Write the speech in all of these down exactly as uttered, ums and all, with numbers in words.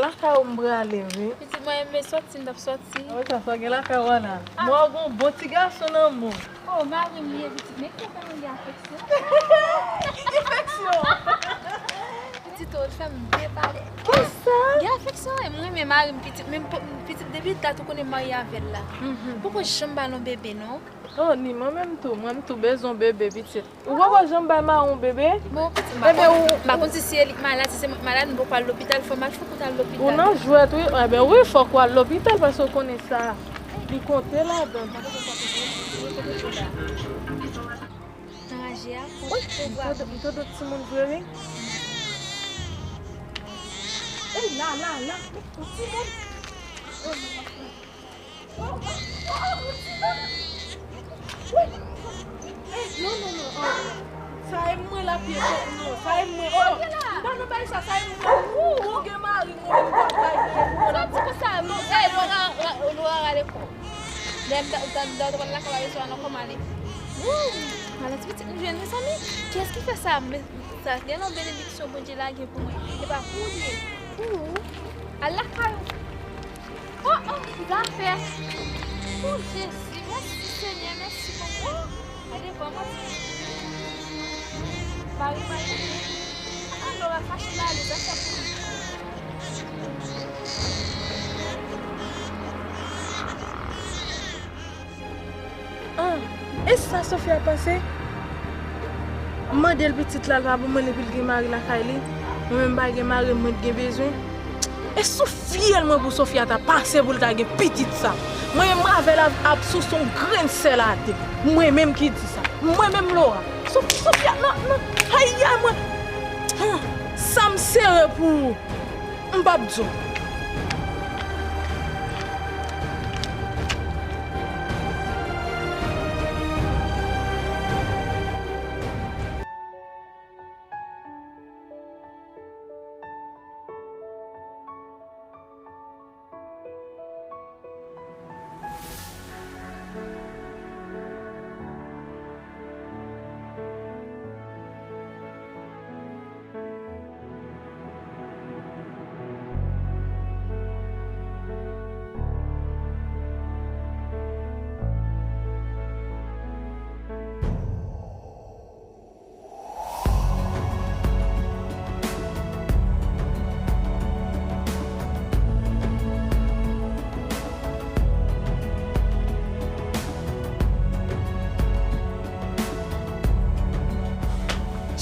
Lakay ou m prale, wi. Pitit mwen, m sòti, m t ap sòti. Mwen sa, sa gen lakay ou a la. Mwen gon bon ti gason nan men w. Oh, mari m li ye, pitit. Men ki fè nou gen afeksyon? Afeksyon? Pitit, ou fè m depale. Kisa? Gen afeksyon, wi. Mwen renmen mari m, pitit. Men m po-, pitit, depi dat ou konnen m marye avè l la. Poko janm ba l yon bebe, non. Oh, ni mwen menm tou. Mwen m tou bezwen yon bebe, pitit. Ou poko janm bay mari w bebe? Bon, pitit, m pa konn, m pa konn si se li k malad, si se mwen k malad, m poko al lopital, fò m al fou kout al lopital. Ou nan jwèt, wi. Enben, wi, fòk ou al lopital, paske ou konnen sa, li konte ladan. Anraje a, wi, m tande, m tande timoun vre, wi. Ey, la, la, la, yon timoun. Oh, non, non, non. Oh, oh, oh, oh, ti dam. Wi. Eh, non, non, non, oh. Sa e mwen l ap ye, non, sa e mwen, oh. M pa nan bay sa, sa e mwen. Ou gen mari, mwen menm m ap bay mwen pou mwen. Sòti konsa, non, eh, Laura, Laura, Laura rale kò. Lè m ta, ta, ta, ta, lakay la, yo nan kòm ale. Wouh! Maladi pitit m jwenn, mezanmi. Kiyès ki fè sa? Men sa gen yon benediksyon Bondye lage pou mwen. E pa pou ou li ye. Pou ou. Al lakay ou. Oh, oh, zafè. Oh, Jezi, mèsi, Senyè, mèsi, Bondye. Oh, gade kòman. Mari, mari. Ah, Laura fache la, ale, zafè pou li. Ah, e sa Sofia panse? M mande l pitit la, l pa ban mwen l epi l gen mari lakay li. Mwen menm m pa gen mari, mwen t gen bezwen. E sou fyèl mwen pou Sofia ta pase pou l ta gen pitit sa. Mwen menm avè l ap, ap souse yon grenn sèl atè. Mwen menm ki di sa. Mwen menm Laura. Sof-, Sofia, non, non. Ayayay, mwen. Ah, sa m sere pou ou. M p ap di w.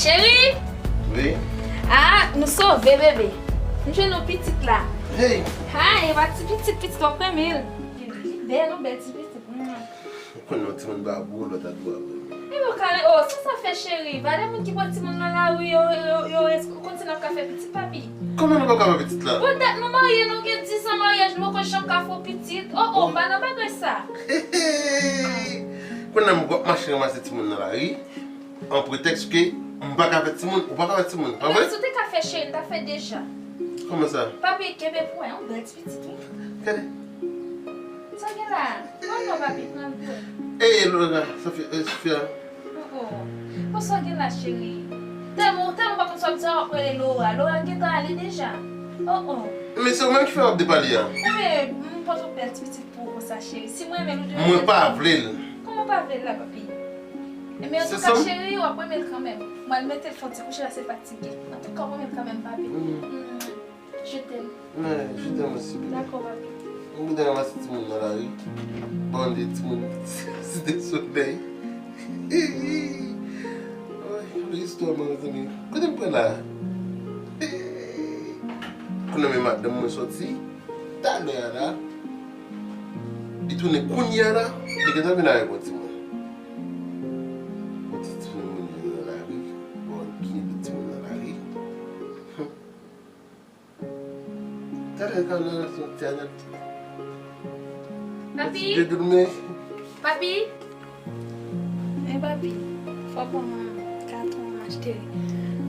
Cheri! Wi? Ah, nou sove, bebe. M jwenn yon pitit la. Hey! Hi, e pa ti pitit, pitit w ap renmen l. Li bèl, yon bèl ti pitit. Ou konnen yon timoun pa pou lòt a dwa pou. E bon, kare, oh, sa sa fè, cheri? Pa de moun ki pran timoun nan lari, yo, yo, yo, yo, ou konn si n ap ka fè pitit, papi? Kòman nou p ap ka fè pitit la? Bon, dat nou marye, nou gen diz an maryaj, nou poko janm ka fè yon pitit. Oh, oh, m pa nan bagay sa. Kounye a m w ap mache ranmase timoun nan lari, an pretèks ke m pa ka fè timoun, ou pa ka fè timoun, pa vre? Men si w te ka fè, cheri, m ta fè deja. Kòman sa? Papi, kenbe pou wè, yon bèl ti pitit, wi. Gade. Sa gen la? Pran non, papi, pran l pou wè. Ey, Laura, Sofia, eh, Sofia. Oh, oh. Bon, sa gen la, cheri? Tèlman, tèlman pa konn sa w ap di a, w ap rele Laura. Laura gentan ale deja. Oh, oh. Men se ou menm ki fè w ap depale a. Enben, m pote yon bèl ti pitit pou ou konsa, cheri. Si mwen renmen l, ou dwe renmen l. Mwen pa vle l. Kòman w pa vle l la, papi? Enben, antouka, cheri, w ap renmen l kanmenm. Mwen al mete l fè yon ti kouche la, se fatige. Antouka, w ap renmen l kanmenm, papi. Mm. Mm. Je t'aime. Mwen, je t'aime aussi, bebe. Dakò, papi. Mwen gentan ranmase timoun nan lari. Ba w de timoun Site Solèy. Oy, istwa mwen, mezanmi. Kote m pran la? Kounye a men madanm mwen soti talè a la. Li tounen kounye a la. Li gentan vin avèk yon timoun. Yon ti timoun moun vin nan lari. Bon, ki gen de timoun nan lari. Talè ka nan relasyon ti Anèl. Papi? Papi? E papi, fò ban mwen katon m achte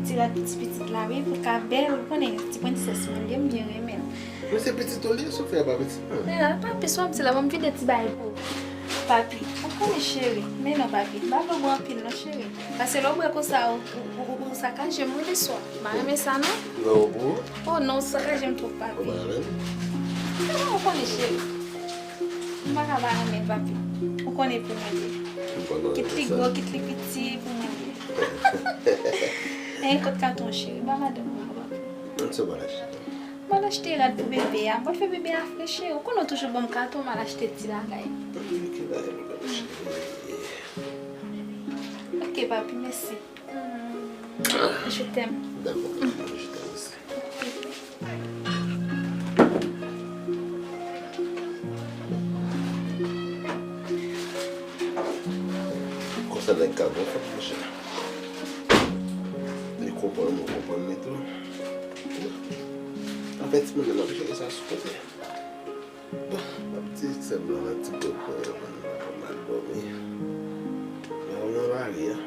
ti rad pou ti pitit la, wi, pou l ka bèl, ou konnen, ti prensès mwen, li, m byen renmen l. Men se pitit ou li, Sofia pa pitit mwen. Men la, papi, sa w ap di la, ban m vide ti bagay pou ou. Papi, ou konnen cheri, men non papi, m pa vle w bwè anpil non cheri. Paske lè w bwè konsa, ou, ou, ou, ou sakaje m wi leswa. M pa renmen sa non. Lè w bwè? Oh non, ou sakaje m twòp papi. Ou pa renmen m? Ou konnen cheri. M pa ka pa renmen l papi. Ou konnen pou mwen li ye. Kit li gwo, kit li piti, pou mwen li ye. E kot katon cheri, ba madanm mwen papi. Sa w pral achte? M al achte rad pou bebe a. M pral fè bebe a fre cheri. Ou konnen w toujou ban m katon, m al achte ti bagay. Ok, bagay pou bebe cheri. Ok, papi, mèsi. Mm. Je t'aime. Dakò, je t'aime aussi. Konsa nèg ka bon fòk, monchè. Li konprann mwen, konprann li tou. Anfèt, timoun yo, n ap jere sa sou kote. Bon, m ap di sèm nan, nan ti bèbè, m ap al dòmi. Mwen, mwen mari, an.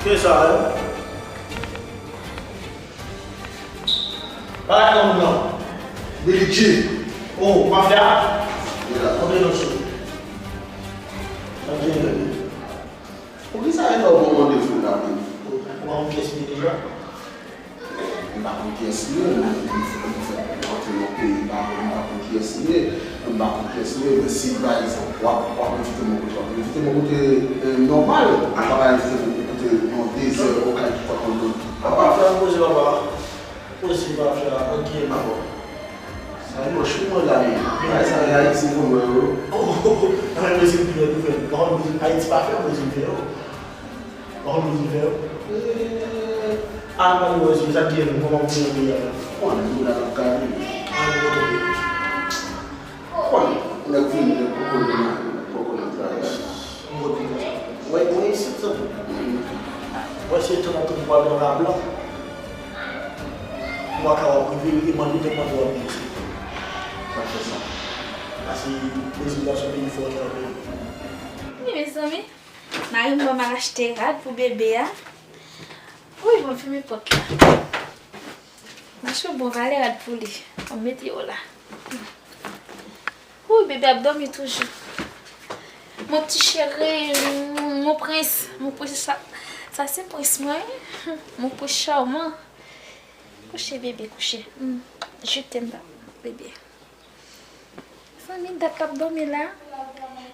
Kisa, eh? Bagay nan moun nan. Billy Jean. Oh, mafya. Antre nan sou. Antre nan. Poukisa e lè w ban m randevou la menm? Ou pa konn kiyès li ye deja? M pa konn kiyès li ye, men m fèk, m fèk antre nan peyi m pa konn, m pa konn kiyès li ye. M pa konn kiyès li ye, men si pa egzanp w ap, w ap envite m yon kote, w ap envite m yon kote, eh, nòmal. Ou pa ka envite m yon kote nan dezè, okay, ki pa konn. Papa, fè yon poze, papa. Poze, papa, fè yon, ok, papa. Sa yon chou mwen la, men. Ay, sa, ay, Ayiti, mwen, mwen, yo. Oh, oh, oh, oh. Nan men Brezil, pi lè nou fè. Nan men Brezil, Ayiti pa fè, Brezil fè, yo. Nan men Brezil fè, yo. Eh, ah, malérèz, sa ki gen, mwen, mwen, mwen, mwen, mwen. Mwen, mwen, la, la, la, la. Ah, mwen, mwen, mwen. Bon, nèg vini, nèg poko nan, poko nan travay. Mwen, mwen isit, sa tou. Mwen se tan nan tout bwa nan la blan. Mwen ka wè prive, e mande, te mande wè mwen isit. Sa fè sa. Paske Brezil la se yon peyi fò, trè bèl. Wi, mezanmi, mari m ban m al achte rad pou bebe a. Wi, bon, fèmen pòt la. M achte yon bon valè rad pou li. Mwen mete yo la. Wi, bebe ap dòmi toujou. Mon petit chéri, mon prince, mon prince, sa, sa se prince mwen, wi. Mon prince charmant. Kouche, bebe, kouche. Mm. Je t'aime, bebe. Zanmi, dat l ap dòmi la.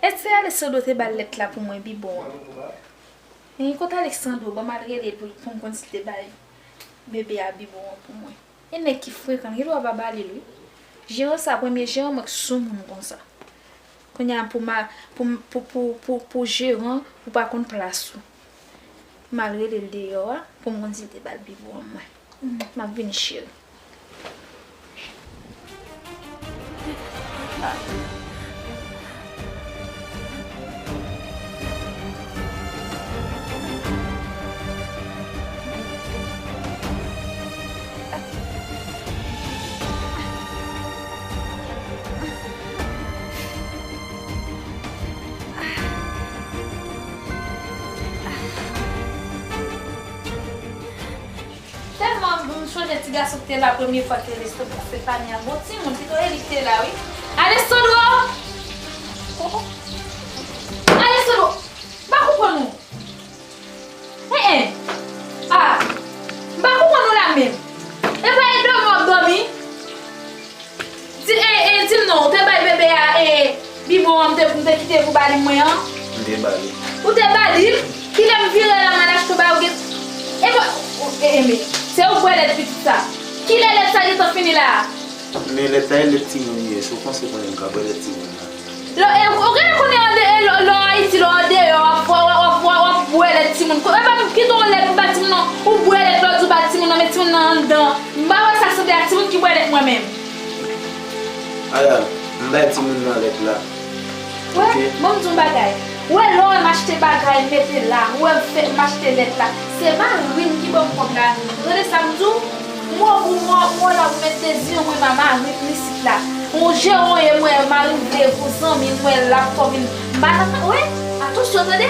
Èske se Alessandro te ba l lèt la pou mwen, bibwon an? Hein, kote Alexandro? Ban m al rele l pou, pou m konn si l te bay bebe a bibwon an pou mwen. E nèg ki frekan, li dwa pa ba li l, wi. Jeran sa, premye jeran mwen k sou moun konsa. Kounye a pou ma, pou, pou, pou, pou, pou jeran, ou pa konn plas ou. M al rele l deyò a, pou m konn si l te ba l bibwon an mwen. M ap vini, cheri. Tèlman m sonje ti gason ki te la premye fwa ki te rele Stéphanie an, bon timoun, pito e li ki te la, wi. Alessandro! Alessandro! M pa konprann ou. Hein, hein. Ah, m pa konprann ou la menm. E pa e dòmi w ap dòmi? Di, e, e, di m non, ou te bay bebe a, e, bibwon an m te, m te kite pou ba li mwen an? M te ba li. Ou te ba li? Kilè m vire la m al achte ba ou gen, e, e, e, men, se ou bwè lèt pitit sa. Kilè lèt sa gentan fini la a? Men lèt sa e lèt timoun li ye, si w panse konnen m ka bwè lèt timoun nan. Lè, e, ou genlè konnen an de, e, lè, lè w Ayiti, lè w andeyò, w ap, w ap, w ap, w ap, w ap bwè lèt timoun. Ko, e pa m kite w lèt m ba timoun nan, ou bwè lèt lòt jou ba anndan. M pa wè sa sanble a timoun ki bwè lèt mwen menm. Aya, m bay timoun nan lèt la. Wè, ok, ban m di w bagay. Ou wè lè w wè m achte bagay, m mete la, ou wè m fè, m achte lèt la, se mari m ki ban m kòb la. Ou tande sa m di w? M wè w, m wè w la, ou mete dezi, ou wè m a mari m isit la. Yon jeran w ye, m wè mari m vle yon zanmi, m wè l ap fè w vin. M pa nan, wi, atansyon, tande.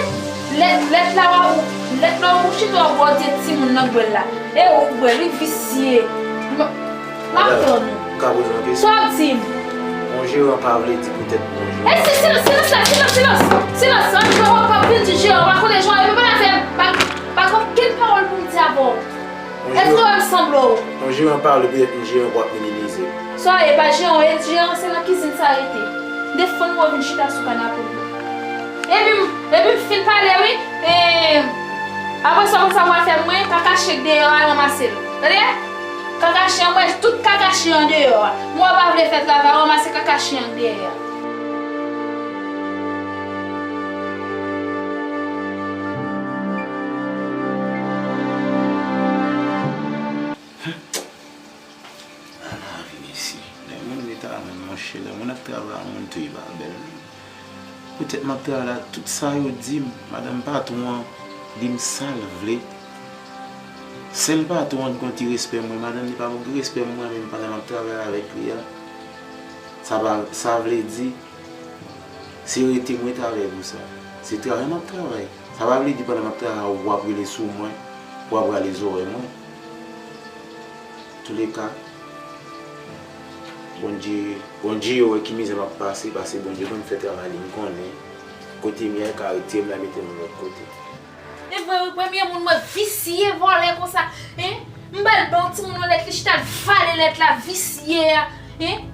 Lèt, lèt la w ap, lèt la w ap chita w ap bòde timoun nan gwèl la. E ou gwèl, wi, visye. M, m ap tann ou. M ka poze yon kesyon? Sa w ap di m? Yon jeran pa vle di poutèt yon jeran. E si, silans, silans la, silans, silans. Silans, an jeran p ap vin di jeran, w pa konnen jeran, epi pa la fè m, pa, pa gen okenn pawòl pou m di avè w. Èske w wè m sanble w? Yon jeran pa vle poutèt yon jeran pou ap minimize. Sa w ye, pa jeran w ye, jeran se nan kizin sa rete. Defann mwen vin chita sou kanape m. Epi m, epi m fin pale wi. E, apre sa konsa w al fè mwen, kaka chen k deyò a ranmase l. Tande? Kaka chen an, mwen tout kaka chen an deyò a. Mwen w pa vle fè travay, ranmase kaka chen an k deyò a. Ana vin isi. Lè moun ret a menm, monchè, lè moun ap travay a moun tou, e pa bèl. Poutèt m ap travay la, tout sa yo di m, madanm patwon an di m sa l vle. Sèl patwon an ki gon ti respè mwen, madanm li pa gon respè mwen menm pandan m ap travay avèk li a. Sa pa, sa vle di, se rete m ret avè l pou sa. Se travay m ap travay. Sa pa vle di pandan m ap travay, w ap rele sou mwen, w ap rale zòrèy mwen. Touleka, Bondye, Bondye wè ki mizè m ap pase, paske Bondye konn fè travay li, m konnen. Kote m ye a, l ka retire m la, mete m yon lòt kote. E vre wi, premye moun mwen visye vòlè konsa, en? M ba l ban yon timoun yon lèt, li chita l vale lèt la, visye a, en?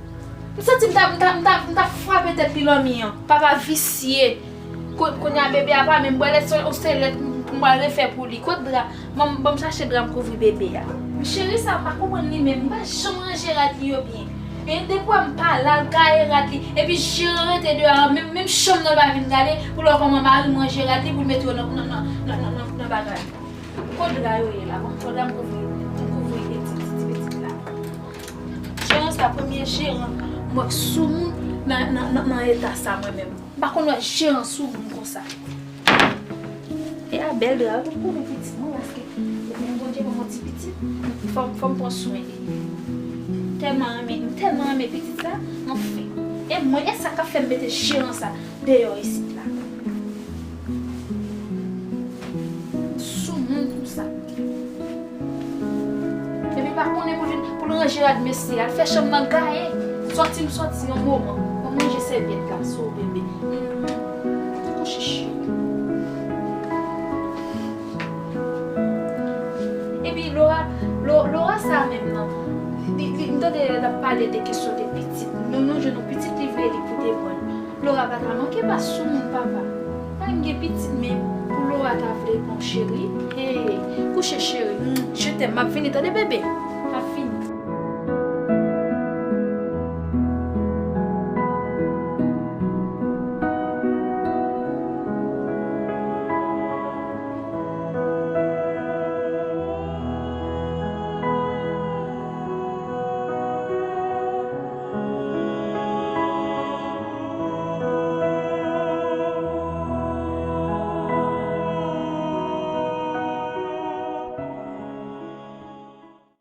M santi m ta, m ta, m ta, m ta frape tèt li lanmi an. Papa visye. Ko-, kounye a bebe a pa menm bwè lèt, se yon sèl lèt m, m pral refè pou li. Kot dra? Ban m, ban m chache dra m kouvri bebe a. Cheri sa m pa konprann li menm, m pa janm ranje rad li yo byen. E depi w wè m pa la, l gaye rad li. Epi jeran rete deyò a, menm, menm chanm nan l pa vin gade, pou l wè kòman mari m ranje rad li, pou l mete yo nan, nan, nan bagay. Kot dra yo ye la? Ban m pran dra m kouvri, m kouvri ti, ti, ti pitit la. Jeran sa, premye jeran m wè k soumoun nan, nan, nan, nan eta sa mwen menm. M pa konn wè jeran soumoun konsa. E a bèl dra, pou kouvri pitit mwen, paske depi m Bondye ban m yon ti pitit, fò, fò m pran swen li. M tèlman renmen, m tèlman renmen pitit sa, anfen. E mwen, e sa k ap fè m mete jeran sa deyò isit la. Soumoun konsa. Epi pa konnen pou l, pou l ranje rad mesye a, l fè chanm nan gaye. Sòti m sòti yon moman. Mwen manje sèvyèt la sou bebe. Kouche cheri. Epi Laura, Lo-, Laura sa menm nan. Li, li, m tande l ap pale de kesyon de pitit. Nou, nou jwenn yon pitit li vle li pou devan l. Laura pa ta manke pa soumoun papa. Pa gen pitit men pou Laura ta vle pran cheri. Hey, kouche cheri. Mm, je t'aime. M ap vini tande bebe.